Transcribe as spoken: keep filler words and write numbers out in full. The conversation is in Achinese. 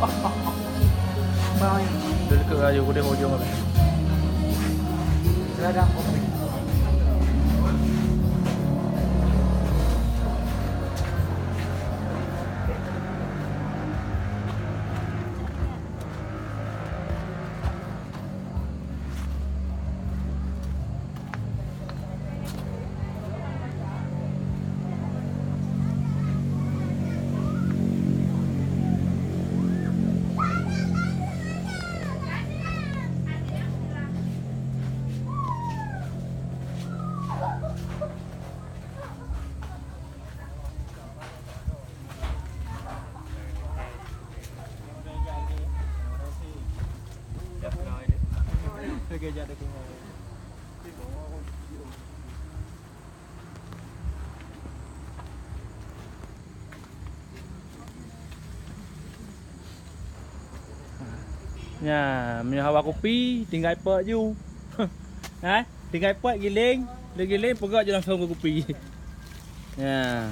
Dulu ke rayu kudeh ujong. Seladang kopi. Nyan, meunyoe hawa kupi, tinggai peuet ju. Hai, tinggai peuet giléng, lé giléng peugöt ju langsông keu kupi. Nyan.